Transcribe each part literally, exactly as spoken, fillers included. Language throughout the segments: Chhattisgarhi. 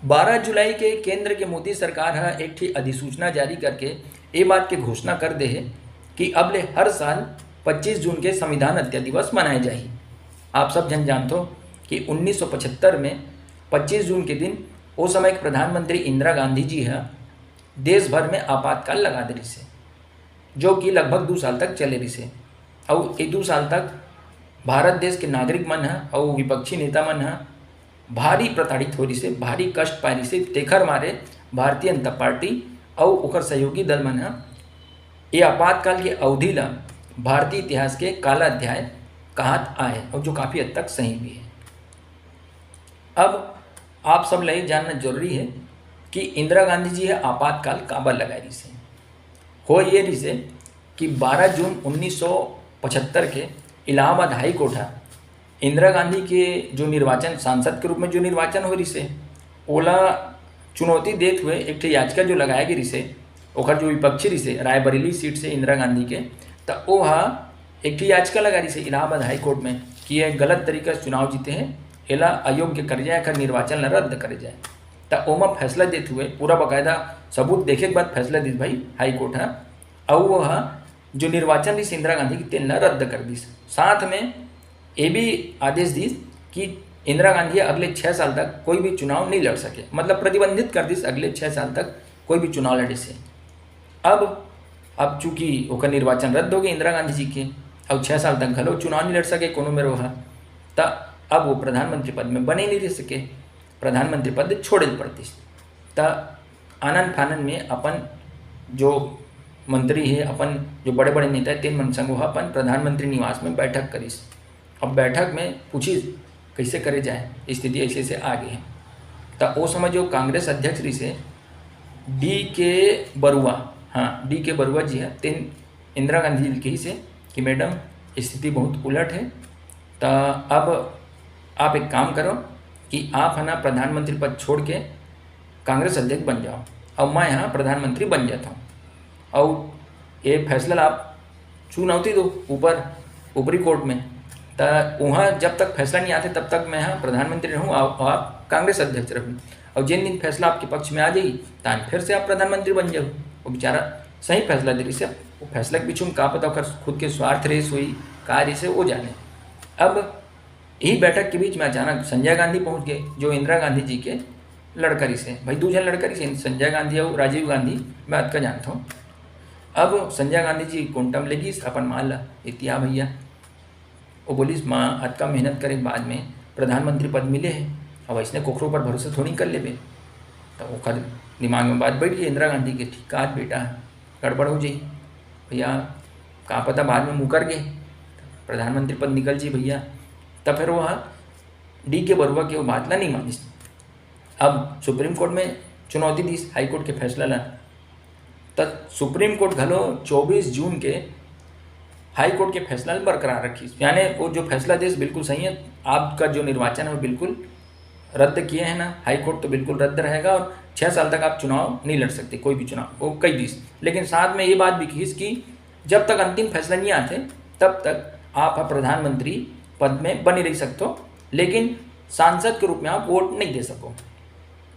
बारह जुलाई के केंद्र के मोदी सरकार ह एक ठी अधिसूचना जारी करके ए बात के घोषणा कर दे हे कि अब ले हर साल पच्चीस जून के संविधान हत्या दिवस मनाए जाही। आप सब झन जानथो कि उन्नीस सौ पचहत्तर में पच्चीस जून के दिन ओ समय के प्रधानमंत्री इंदिरा गांधी जी ह देश भर में आपातकाल लगा दे रिसे, जो कि लगभग दू साल तक चले रिसे। अउ ए दू साल तक भारत देश के नागरिक मन ह अउ विपक्षी नेता मन ह भारी प्रताड़ित हो रिसे, भारी कष्ट पाए रिसे। तेखर मारे भारतीय जनता पार्टी अउ ओकर सहयोगी दल मन ह ए आपातकाल के अवधि ल भारतीय इतिहास के काला अध्याय कहत आए, अउ जो काफ़ी हद तक सही भी है। अब आप सब ल ये जानना जरूरी है कि इंदिरा गांधी जी ह आपातकाल काबर लगाए रिसे। हो ये रिसे कि बारह जून उन्नीस सौ पचहत्तर के इलाहाबाद हाई कोर्ट ह इंदिरा गांधी के जो निर्वाचन, सांसद के रूप में जो निर्वाचन हो रिसे, ओला चुनौती देत हुए एक ठे याचिका जो लगाए गे रिसे, ओकर जो विपक्षी रिसे रायबरेली सीट से इंदिरा गांधी के, त ओ ह एक ठे याचिका लगा रिसे इलाहाबाद हाई कोर्ट में कि ये गलत तरीका से चुनाव जीते हैं, एला अयोग्य करे जाए, एकर निर्वाचन ला रद्द करे जाए। त ओमा फैसला देत हुए पूरा बाकायदा सबूत देखे के बाद फैसला दिस भाई हाई कोर्ट ह। अउ वो ह जो निर्वाचन रिस इंदिरा गांधी के, तेन ला रद्द कर दिस। साथ में ये भी आदेश दिस कि इंदिरा गांधी अगले छः साल तक कोई भी चुनाव नहीं लड़ सके, मतलब प्रतिबंधित कर दिस अगले छः साल तक कोई भी चुनाव लड़े से। अब अब चूंकि ओकर निर्वाचन रद्द हो गए इंदिरा गांधी जी के, अब छः साल तक घलो चुनाव नहीं लड़ सके कोनो मेर वो ह, त अब वो प्रधानमंत्री पद में बने नहीं रह सके, प्रधानमंत्री पद छोड़े ल पड़तिस। त आनन फानन में अपन जो मंत्री हे, अपन जो बड़े बड़े नेता हे, तेन मन संग वो ह अपन प्रधानमंत्री निवास में बैठक करिस। अब बैठक में पूछिस कइसे करे जाए, स्थिति ऐसे ऐसे आ गई है। त ओ समय जो कांग्रेस अध्यक्ष रिसे डी के बरुआ, हाँ, डी के बरुआ जी ह, तेन इंदिरा गांधी जी ल कहिस हे कि मैडम, स्थिति बहुत उलट है, त अब आप एक काम करो कि आप है ना प्रधानमंत्री पद छोड़ के कांग्रेस अध्यक्ष बन जाओ, अब मैं यहाँ प्रधानमंत्री बन जाता हूँ। और ये फैसला आप चुनौती दो ऊपर, ऊपरी कोर्ट में, त वहाँ जब तक फैसला नहीं आते तब तक मैं यहाँ प्रधानमंत्री रहूँ और आप कांग्रेस अध्यक्ष रहूँ। और जिन दिन फैसला आपके पक्ष में आ जाई, तान फिर से आप प्रधानमंत्री बन जाओ। वो बेचारा सही फैसला दे रिसे, वो फैसला के पीछू में का पता ओकर खुद के स्वार्थ रहिस होही, का रहिस हे, वो जाने। अब यही बैठक के बीच में अचानक संजय गांधी पहुंच गए, जो इंदिरा गांधी जी के लड़का रिसे। भाई, दू झन लड़का रिसे, संजय गांधी और राजीव गांधी, मैं अतका जानता हूँ। अब संजय गांधी जी कोंटा म लेगिस अपन माँ ला, इतिया भैया, वो बोलिस, माँ, अतका मेहनत करे के बाद में प्रधानमंत्री पद मिले है, अब ऐसने कोखरो पर भरोसा थोड़ी कर लेबे। तो ओकर दिमाग में बात बैठ गई इंदिरा गांधी के, ठीक कहा बेटा, गड़बड़ हो जाई भैया, का पता बाद में मुकर गए, प्रधानमंत्री पद निकल जी भैया। तब फिर वो डी के बरुआ के वो बात ला नहीं मानिस। अब सुप्रीम कोर्ट में चुनौती दिस हाई कोर्ट के फैसला ला, त सुप्रीम कोर्ट घलो चौबीस जून के हाई कोर्ट के फैसला ला बरकरार रखिस। यानी वो जो फैसला दिस बिल्कुल सही है, आपका जो निर्वाचन है वो बिल्कुल रद्द किए हैं ना, हाई कोर्ट तो बिल्कुल रद्द रहेगा और छः साल तक आप चुनाव नहीं लड़ सकते, कोई भी चुनाव, वो कही दिस। लेकिन साथ में ये बात भी कहिस कि जब तक अंतिम फैसला नहीं आते तब तक आप प्रधानमंत्री पद में बने रह सकते हो, लेकिन सांसद के रूप में आप वोट नहीं दे सको।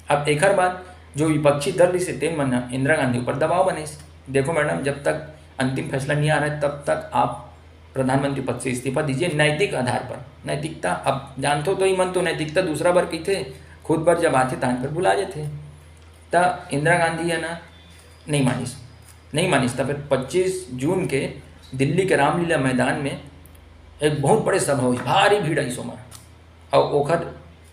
अब एकर बाद जो विपक्षी दल रिसे तेन मन ह इंदिरा गांधी ऊपर दबाव बनाइस, देखो मैडम, जब तक अंतिम फैसला नहीं आ रहा है तब तक आप प्रधानमंत्री पद से इस्तीफा दीजिए नैतिक आधार पर। नैतिकता, अब जानथो तो ही मन तो नैतिकता दूसरा बर कहिथे, खुद बर जब आथे तान पर भुला जाथे। त इंदिरा गांधी है ना, नहीं मानिस, नहीं मानिस। त फिर पच्चीस जून के दिल्ली के रामलीला मैदान में एक बहुत बड़े सभा हुई, भारी भीड़ आई सोमा। और ओखर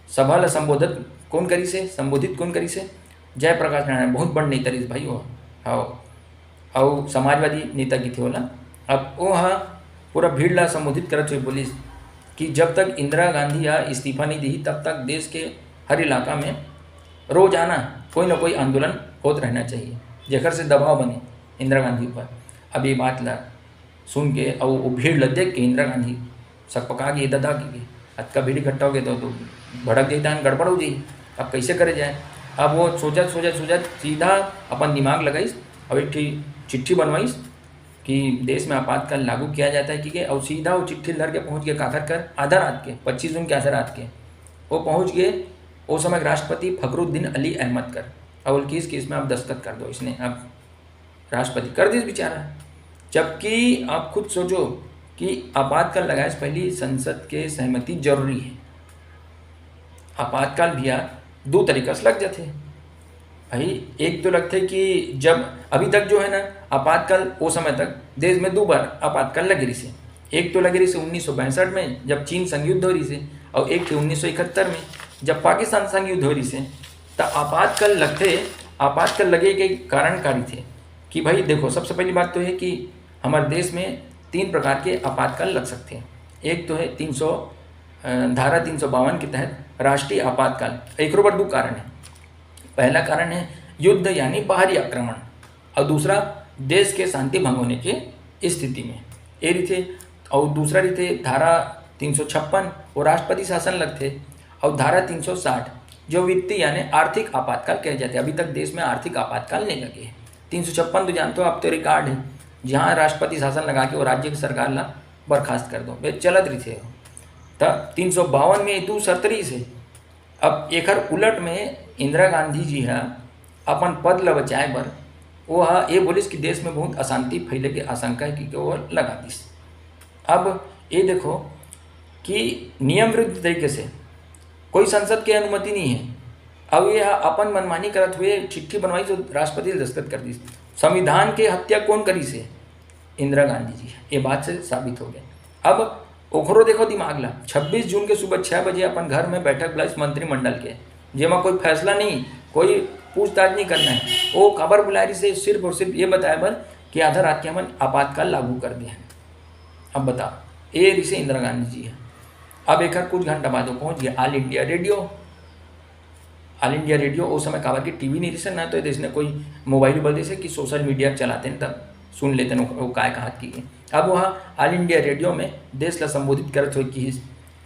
सभा ला संबोधित कौन करिस हे? संबोधित कौन करिस हे? जयप्रकाश नारायण, बहुत बड़ नेता रिस भाई वो। हाँ, और समाजवादी नेता की थे बोला। अब वो हा पूरा भीड़ ला संबोधित करत हुए बोलिस कि जब तक इंदिरा गांधी या इस्तीफा नहीं दी तब तक देश के हर इलाका में रोजाना कोई ना कोई आंदोलन होत रहना चाहिए, जेकर से दबाव बने इंदिरा गांधी ऊपर। अब ये बात ला सुन के और वो भीड़ ला देख के इंदिरा गांधी सकपका गई, ददा गई, अतका भीड़ इकट्ठा हो गया तो, तो भड़क जाई, तान गड़बड़ हो जाई। अब कैसे करे जाए? अब वो सोचत सोचत सोचत सीधा अपन दिमाग लगाइस और एक ठी चिट्ठी बनवाइस कि देश में आपातकाल लागू किया जाता है कि के, और सीधा वो चिट्ठी धर के पहुँच गए काकर कर आधा रात के, पच्चीस जून के आधा रात के वो पहुँच गए ओ समय राष्ट्रपति फखरुद्दीन अली अहमद कर, अउ बोले कि इसमें आप दस्तखत कर दो। इसने अब राष्ट्रपति कर दिस बेचारा। जबकि आप खुद सोचो कि आपातकाल लगाए से पहली संसद के सहमति जरूरी है। आपातकाल भैया दो तरीका से लग जाथे भाई। एक तो लगथे कि जब अभी तक जो है ना, आपातकाल, वो समय तक देश में दो बार आपातकाल लगे रहिसे। एक तो लगे रहिसे उन्नीस सौ पैंसठ में, जब चीन संग युद्ध हो रहिसे, और एक थे उन्नीस सौ इकहत्तर में, जब पाकिस्तान संग युद्ध हो रहिसे। त आपातकाल लगथे, आपातकाल लगे के कारण का रहिथे कि भाई देखो, सबसे पहली बात तो है कि हमारे देश में तीन प्रकार के आपातकाल लग सकते हैं। एक तो है तीन सौ, अ, धारा तीन सौ बावन के तहत राष्ट्रीय आपातकाल। एकरो बर दो कारण है। पहला कारण है युद्ध यानी बाहरी आक्रमण, और दूसरा देश के शांति भंग होने के स्थिति में, ये रहिथे। और दूसरा रहिथे धारा तीन सौ छप्पन, वो राष्ट्रपति शासन लगथे, और धारा तीन सौ साठ, जो वित्तीय यानी आर्थिक आपातकाल कहे जाते हैं। अभी तक देश में आर्थिक आपातकाल नहीं लगे है। तीन सौ छप्पन तो जानते हो आप, तो रिकॉर्ड है, जहाँ राष्ट्रपति शासन लगा के वो राज्य की सरकार ला बर्खास्त कर दो, वे चलत रहिथे। त तीन सौ बावन में ये दू शर्त रहिसे। अब एकर उलट में इंदिरा गांधी जी ह अपन पद ल बचाए बर वो ह ये बोलिस कि देश में बहुत अशांति फैले के आशंका है, कि वो लगा दिस। अब ये देखो कि नियम विरुद्ध तरीके से कोई संसद के अनुमति नहीं है, अब ये ह अपन मनमानी करत हुए चिट्ठी बनवाई तो राष्ट्रपति दस्तखत कर दिस। संविधान के हत्या कौन करिस हे? इंदिरा गांधी जी। ये बात से साबित हो गया। अब ओखरो देखो दिमाग ला, छब्बीस जून के सुबह छः बजे अपन घर में बैठक बुलाइस मंत्रिमंडल के, जेमा कोई फैसला नहीं, कोई पूछताछ नहीं करना है। वो काबर बुलाए रहिस हे? सिर्फ और सिर्फ ये बताए बर कि आधा रात के हमन आपातकाल लागू कर दे हैं। अब बताओ, ये रहिसे इंदिरा गांधी जी है। अब एकर कुछ घंटा बाद वो पहुंच गया all India radio. All India radio उस समय काबर के टीवी नहीं रहिसे ना, तो जैसे कोई मोबाइल उबाइल, जैसे कि सोशल मीडिया चलाते हैं तब सुन लेते हैं वो, वो काय कहात की है। अब वह ऑल इंडिया रेडियो में देश ला संबोधित करत हुए किहिस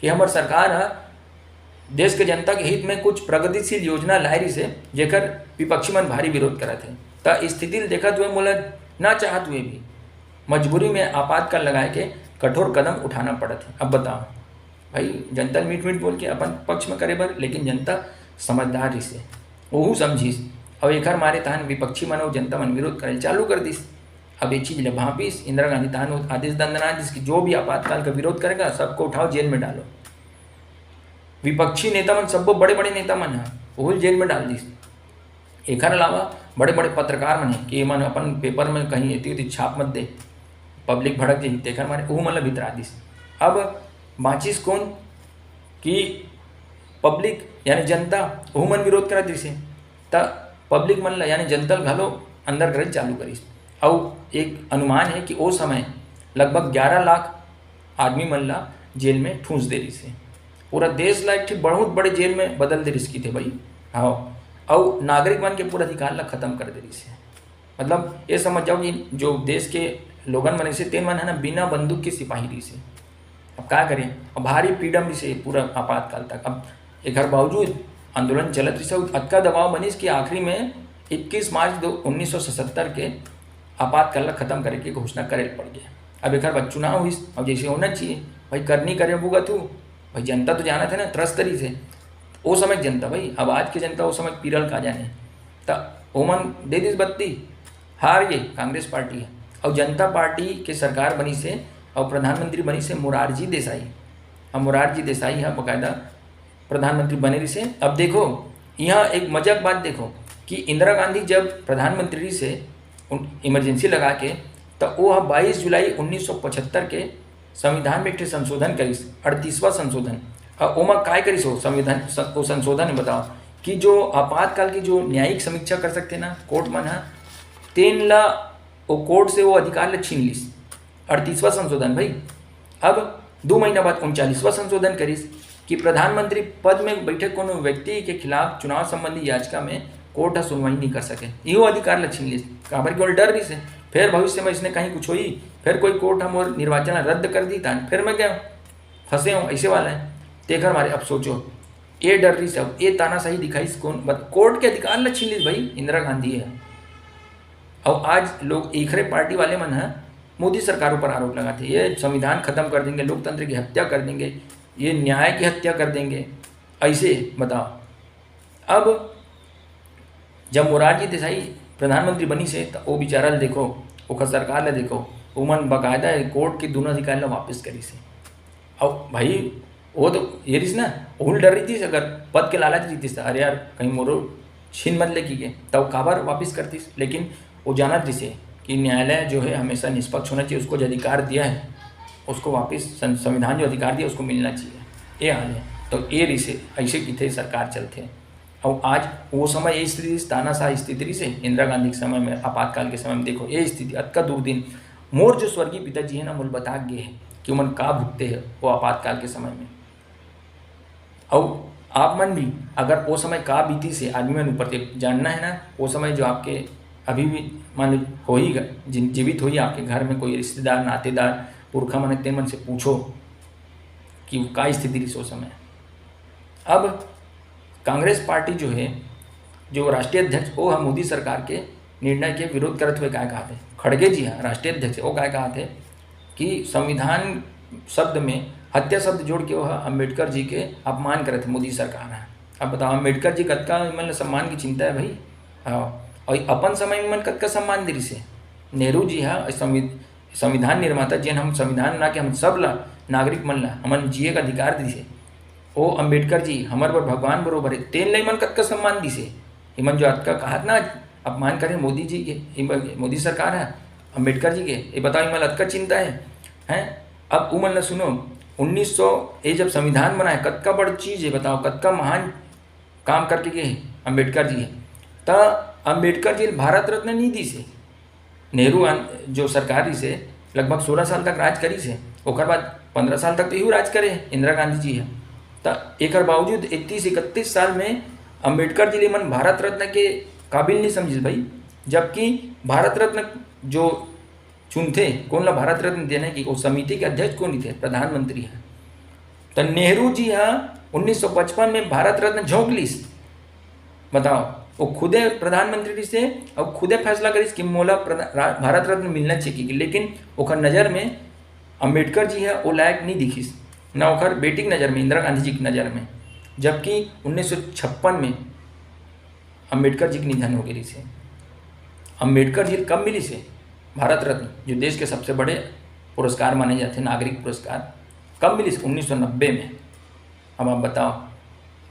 कि हमर सरकार ह देश के जनता के हित में कुछ प्रगतिशील योजना लाए रहिसे, जेकर विपक्षी मन भारी विरोध करत हे। त स्थिति ल देखत हुए मोला ना चाहत हुए भी मजबूरी में आपातकाल लगाए के कठोर कदम उठाना पड़त हे। अब बताओ भाई, जनता ल मीठ मीठ बोल के अपन पक्ष में करे बर, लेकिन जनता समझदार रहिसे, ओहू समझिस। अब एकर मारे तहन विपक्षी मन अउ जनता मन विरोध करे चालू कर दिस। अब ये चीज ल भांपिस इंदिरा गांधी, तहन वो आदेश दंदना दिस कि जो भी आपातकाल का विरोध करेगा, सबको उठाओ, जेल में डालो। विपक्षी नेता मन, सब्बो बड़े-बड़े नेता मन ह ओहू ल जेल में डाल दिस। एखर अलावा बड़े-बड़े पत्रकार मन हे कि एमन अपन पेपर में कहीं एती ओती छाप मत दे, पब्लिक भड़क जही, तेखर मारे ओहू मन ल भितरा दिस। अब बाँचिस कोन कि पब्लिक यानी जनता, ओहू मन विरोध करत रिहिस हे। त पब्लिक मन ल यानी जनता ल घलो अंदर करे चालू करिस। अउ एक अनुमान हे कि ओ समय लगभग ग्यारह लाख आदमी मन ला जेल में ठूंस दे रिहिस हे। पूरा देश ला एक ठे बहुत बड़े जेल में बदल दे रिहिस किथे भाई। हाँ, अउ नागरिक मन के पूरा अधिकार ला खत्म कर दे रिहिस हे। मतलब ये समझ जाओ कि जो देश के लोगन मन रिहिस हे, तेन मन ह ना बिना बंदूक के सिपाही रिहिस हे। अब का करें, अब भारी फ्रीडम रिहिस हे पूरा आपातकाल तक। अब एकर बावजूद आंदोलन चलत रिहिस हे, अतका दबाव बनिस कि आखिरी में इक्कीस मार्च दो, उन्नीस सौ सतहत्तर के आपातकाल ला खत्म करे के घोषणा करे ल पड़ गया। अब एकर बाद चुनाव होइस, अब जैसे होना चाहिए भाई, करनी करे भुगत हूँ भाई, जनता तो जानत हे ना, त्रस्त रिहिस हे। ओ समय के जनता भाई, अब आज के जनता ओ समय के पीरल का जाने, त ओमन दे दिस बत्ती, हार गे कांग्रेस पार्टी ह। अउ जनता पार्टी के सरकार बनिस हे अउ प्रधानमंत्री बनिस हे मोरारजी देसाई। अब मोरारजी देसाई ह बकायदा प्रधानमंत्री बने रिहिस हे। अब देखो, यहाँ एक मजाक बात देखो कि इंदिरा गांधी जब प्रधानमंत्री रिहिस हे, उन-, इमरजेंसी लगा के, त ओ ह बाईस जुलाई उन्नीस सौ पचहत्तर के संविधान में एक ठे संशोधन करिस, अड़तीसवाँ संशोधन। अउ ओमा काय करिस हो संविधान, स-, ओ संशोधन में बताओ कि जो आपातकाल की जो न्यायिक समीक्षा कर सकथे ना कोर्ट मन ह, तेन ला ओ कोर्ट से वो अधिकार ले छीन लिस। अड़तीसवाँ संशोधन भाई। अब दो महीना बाद उनचालीसवाँ संशोधन करिस कि प्रधानमंत्री पद में बैठे कोनो व्यक्ति के खिलाफ चुनाव संबंधी याचिका में कोर्ट ह सुनवाई नहीं कर सके। इहो अधिकार ल छीन लिस, काबर कि ओला डर रिहिस हे, फिर भविष्य में इसने कहीं कुछ होई, फिर कोई कोर्ट ह मोर निर्वाचन ल रद्द कर दी, तान फिर मैं गया फंसे हूँ, ऐसे वाला है। तेकर मारे अब सोचो, ये डर रिहिस हे, अब ये तानाशाही दिखाइस कोन, बत-, कोर्ट के अधिकार ल छीन लिस भाई, इंदिरा गांधी हे। अब आज लोग एखरे पार्टी वाले मन ह मोदी सरकार ऊपर आरोप लगाथे, ये संविधान खत्म कर देंगे, लोकतंत्र की हत्या कर देंगे, ये न्याय की हत्या कर देंगे। ऐसे बताओ, अब जब मोरारजी देसाई प्रधानमंत्री बनिस हे, त ओ बेचारा ल देखो, ओकर सरकार ल देखो, ओमन बकायदा कोर्ट के दूनों अधिकार ल वापस करिस हे। अउ भाई, वो तो ये रिहिस ना, ओहू ल डर रहितिस, अगर पद के लालच रहितिस, त अरे यार, कहीं मोरो छीन मत ले कहिके, त ओ काबर वापस करतिस? लेकिन वो जानत रिहिस हे कि न्यायालय जो है हमेशा निष्पक्ष होना चाहिए, उसको जो अधिकार दिया है, उसको वापस सं-, संविधान जो अधिकार दिया, उसको मिलना चाहिए। ये हाल है। तो ये रिहिस हे, ऐसे किथे सरकार चलथे। अउ आज वो समय ये स्थिति रिहिस, तानाशाह स्थिति रिहिस हे, इंदिरा गांधी के समय में, आपातकाल के समय में। देखो, ये स्थिति अतका दुर्दिन, मोर जो स्वर्गीय पिताजी है ना, मोला बता गे हे कि ओमन का भुगते हे वो आपातकाल के समय में। अउ आप मन भी अगर वो समय का बीतिस हे आदमी मन ऊपर, ते जानना है ना, वो समय जो आपके अभी भी मान लो होही ग-, जिन-, जीवित होही आपके घर में कोई रिश्तेदार, नातेदार, पुरखा मन, तेन मन से पूछो कि का स्थिति रिहिस ओ समय। अब कांग्रेस पार्टी जो है, जो राष्ट्रीय अध्यक्ष, वो ह मोदी सरकार के निर्णय के विरोध करत हुए काय कहत हे, खड़गे जी ह राष्ट्रीय अध्यक्ष, वो काय कहत हे कि संविधान शब्द में हत्या शब्द जोड़ के वो ह अम्बेडकर जी के अपमान करत हे मोदी सरकार ह। अब बताओ, अम्बेडकर जी कतका इमन ल सम्मान की चिंता है भाई? हाँ, और अपन समय में मन कतका सम्मान दे रिहिस हे। नेहरू जी ह संवि-, संविधान निर्माता, जेन हम संविधान बना के हम सब ला, नागरिक मन ला, हमन जिए का अधिकार दिस हे, ओ अम्बेडकर जी हमर बर भगवान बरोबर हे, तेन ला इमन कतका सम्मान दिस हे। इमन जो अतका कहत ना, अपमान करे मोदी जी के, इमन, मोदी सरकार है, अम्बेडकर जी के, ये बताओ, इमन अतका चिंता है, हैं? अब उमन ला सुनो, उन्नीस सौ, ये जब संविधान बनाए, कतका बड़ चीज है, बताओ, कतका महान काम करके गए हैं अम्बेडकर जी है। त अम्बेडकर जी भारत रत्न नहीं दिस हे। नेहरू आन-, जो सरकार रिहिस हे, लगभग सोलह साल तक राज करिस हे, ओकर बाद पन्द्रह साल तक तो इहू राज करे हे इंदिरा गांधी जी हे। त एकर बावजूद इकतीस इकतीस साल में अम्बेडकर जी ले मन भारत रत्न के काबिल नहीं समझिस भाई, जबकि भारत रत्न जो चुनथे, कोन ला भारत रत्न देना हे, कि वो समिति के अध्यक्ष कोन रिथे? प्रधानमंत्री ह। त नेहरू जी ह उन्नीस सौ पचपन में भारत रत्न झोंक लिस। बताओ, वो खुदे प्रधानमंत्री रिहिस हे, अउ खुदे फैसला करिस कि मोला प्रधा-, रा-, भारत रत्न मिलना चाहिए, लेकिन ओकर नज़र में अम्बेडकर जी ह वो लायक नहीं दिखिस, ना ओकर बेटी के नज़र में, इंदिरा गांधी जी के नज़र में। जबकि उन्नीस सौ छप्पन में अम्बेडकर जी के निधन हो गे रिहिस हे। अम्बेडकर जी ल कब मिलिस हे भारत रत्न, जो देश के सबसे बड़े पुरस्कार माने जाथे, नागरिक पुरस्कार, कब मिलिस? उन्नीस सौ नब्बे में। अब आप बताओ,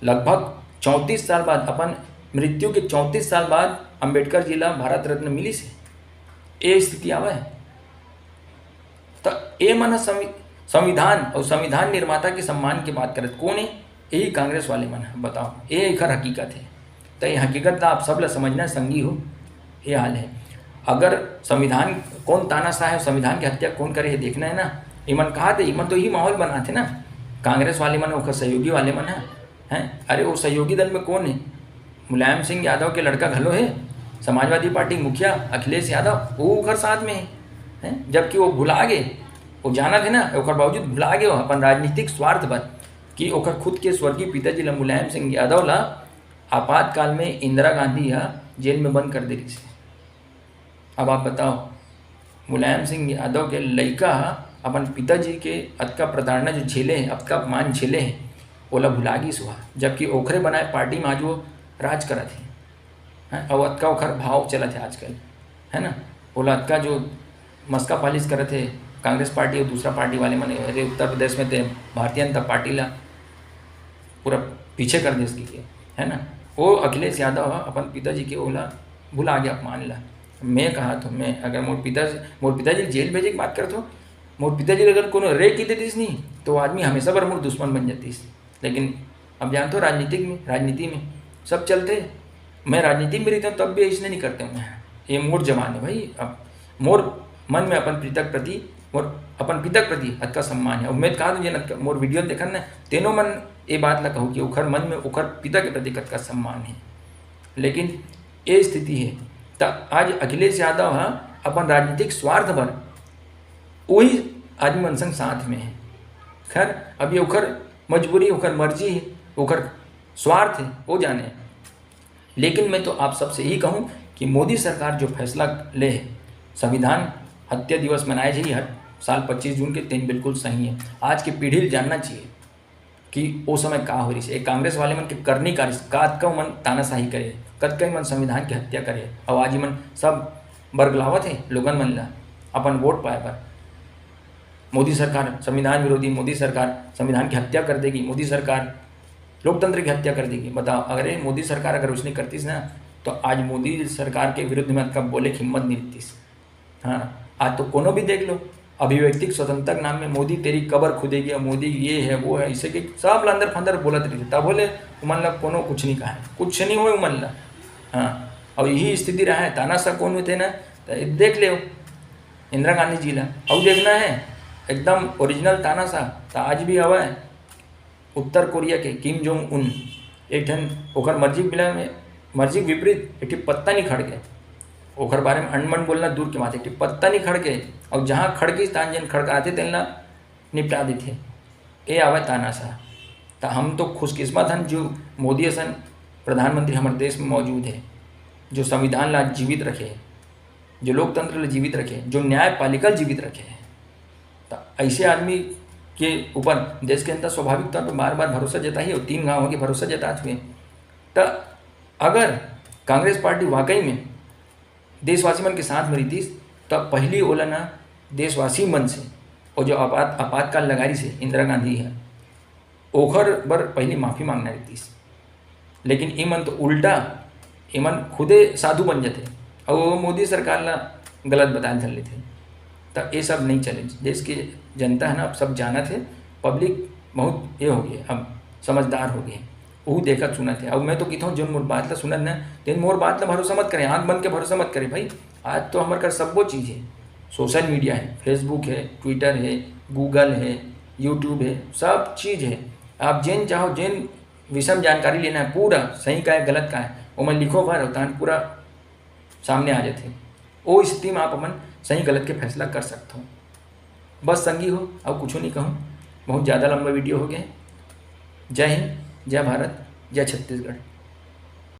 लगभग चौंतीस साल बाद, अपन मृत्यु के चौंतीस साल बाद अम्बेडकर जी ला भारत रत्न मिलिस हे। ये स्थिति आवे हे। त ए मन ह संवि-, संविधान अउ संविधान निर्माता के सम्मान के बात करत कोन हे? यही कांग्रेस वाले मन ह। बताओ, ये एकर हकीकत हे। त ये हकीकत ला आप सब ला समझना हे, संगी हो, ये हाल हे। अगर संविधान, कोन तानाशाह हे, संविधान के हत्या कोन करे हे, देखना हे ना। इमन कहा थे, इमन तो यही माहौल बनाथे ना, कांग्रेस वाले मन, ओकर सहयोगी वाले मन ह, हैं? अरे, वो सहयोगी दल में कोन हे? मुलायम सिंह यादव के लड़का घलो हे, समाजवादी पार्टी मुखिया अखिलेश यादव, वो ओकर साथ में हे, हैं? जबकि वो भुला गे, वो जानत हे ना, ओकर बावजूद भुला गे वो अपन राजनीतिक स्वार्थ बर, कि ओकर खुद के स्वर्गीय पिताजी ला, मुलायम सिंह यादव ला, आपातकाल में इंदिरा गांधी ह जेल में बंद कर दे रिहिस हे। अब आप बताओ, मुलायम सिंह यादव के लइका ह अपन पिताजी के अतका प्रताड़ना जो झेले हे, अतका अपमान झेले हे, ओला भुला गिस हुआ, जबकि ओखरे बनाए पार्टी में आज वो राज करत हे, हैं? अउ अतका ओखर भाव चलत हे आजकल, है ना? ओला अतका जो मस्का पालिश करत हे कांग्रेस पार्टी अउ दूसरा पार्टी वाले मन, अरे उत्तर प्रदेश में ते भारतीय जनता पार्टी ला पूरा पीछे कर देस कहिके, है ना? वो अखिलेश यादव ह अपन पिताजी के ओला भुला गे अपमान ला। मैं कहा तो मैं, अगर मोर पिता, मोर पिताजी जेल भेजे के बात करत हो, मोर पिताजी अगर कोनो रे कहि देतिस नहीं, तो वो आदमी हमेशा बर मोर दुश्मन बन जातिस। लेकिन अब जानते हो, राजनीतिक में, राजनीति में सब चलते। मैं राजनीति में रहता हूँ, तब भी ऐसने नहीं करते हूँ मैं। ये मोर जवान है भाई। अब मोर मन में अपन पिता के प्रति, मोर अपन पिता के प्रति अतका सम्मान है। उम्मीद कहा तुम जेन मोर वीडियो देखन ना, तेनो मन ये बात ला कहू कि ओखर मन में ओखर पिता के प्रति कतका सम्मान है। लेकिन ये स्थिति है, त आज अखिलेश यादव ह अपन राजनीतिक स्वार्थ बर वही आदमी मन संग साथ में है। खैर, अब ये ओखर मजबूरी, ओखर मर्जी है, ओखर स्वार्थ है, वो जाने। लेकिन मैं तो आप सबसे यही कहूँ कि मोदी सरकार जो फैसला ले है, संविधान हत्या दिवस मनाए जाइए हर साल पच्चीस जून के, तेन बिल्कुल सही है। आज की पीढ़ी ल जानना चाहिए। कि ओ समय का हो रहिस, ए कांग्रेस वाले मन के करनी का रहिस, कतका मन तानाशाही करे, कतका मन संविधान के हत्या करे, अउ आज मन सब बरगलावत हे लोगन मन ला अपन वोट पाए बर। मोदी सरकार संविधान विरोधी, मोदी सरकार संविधान की हत्या कर देगी, मोदी सरकार लोकतंत्र की हत्या कर देगी। बताओ, अगर ये मोदी सरकार अगर उसने करतीस ना, तो आज मोदी सरकार के विरुद्ध में अतका बोले के हिम्मत नहीं रहतीस। हाँ, आज तो कोनो भी देख लो, अभिव्यक्ति के स्वतंत्रता के नाम में मोदी तेरी कबर खुदेगी, मोदी ये है, वो है, इसे कि सब ला अंदर फंदर बोलत रहिथे। तभो ले उमन ला कोनो कुछ नहीं कहा है, कुछ नहीं होए उमन ला। हाँ, अब यही स्थिति रहा है, तानाशाह कौन होते ना, तो देख ले इंदिरा गांधी जी ला, अउ देखना है एकदम ओरिजिनल तानाशाह, तो आज भी हवा है। उत्तर कोरिया के किम जोंग उन, एक ठन ओकर मर्जी के बिना में, मर्जी के विपरीत एक ठे पत्ता नहीं खड़के। ओकर बारे में अनमन बोलना दूर के बात, एक ठे पत्ता नहीं खड़के, अउ जहाँ खड़किस तान जेन खड़काथे तेन ला निपटा देथे। ए आवय तानाशाह। त हम तो खुशकिस्मत हन जो मोदी असन प्रधानमंत्री हमर देश में मौजूद है, जो संविधान ला जीवित रखे, जो लोकतंत्र ला जीवित रखे, जो न्यायपालिका ला जीवित रखे है। त ऐसे आदमी के ऊपर देश के जनता स्वाभाविक तौर पर बार बार भरोसा जताही, और तीन गांव के भरोसा जतात हुए। त अगर कांग्रेस पार्टी वाकई में देशवासी मन के साथ में रहितिस, त पहली ओला ना देशवासी मन से, और जो आपात आपातकाल लगाई से इंदिरा गांधी है, ओखर बर पहली माफी मांगना रहितिस। लेकिन इमन तो उल्टा, इमन खुदे साधु बन जाते, और वो मोदी सरकार ला गलत बताए धर लेते। त ये सब नहीं चले। देश के जनता है ना, अब सब जानत है, पब्लिक बहुत ये हो गए, अब समझदार हो गए, वो देखत सुनत है। अब मैं तो कहता हूँ, जो मोर बात ला सुनत ना, तेन मोर बात ला भरोसा मत करे, आंख बंद के भरोसा मत करे भाई। आज तो हमारे कर सबो चीज़ है, सोशल मीडिया है, फेसबुक है, ट्विटर है, गूगल है, यूट्यूब है, सब चीज़ है। आप जेन चाहो, जेन विषम जानकारी लेना है, पूरा सही का है, गलत का है, ओमा लिखो भर, तान पूरा सामने आ जाते। ओ स्थिति में आप अपन सही गलत के फैसला कर सकते हो। बस संगी हो, अब कुछ नहीं कहूँ, बहुत ज़्यादा लंबा वीडियो हो गया है। जय हिंद, जय भारत, जय छत्तीसगढ़।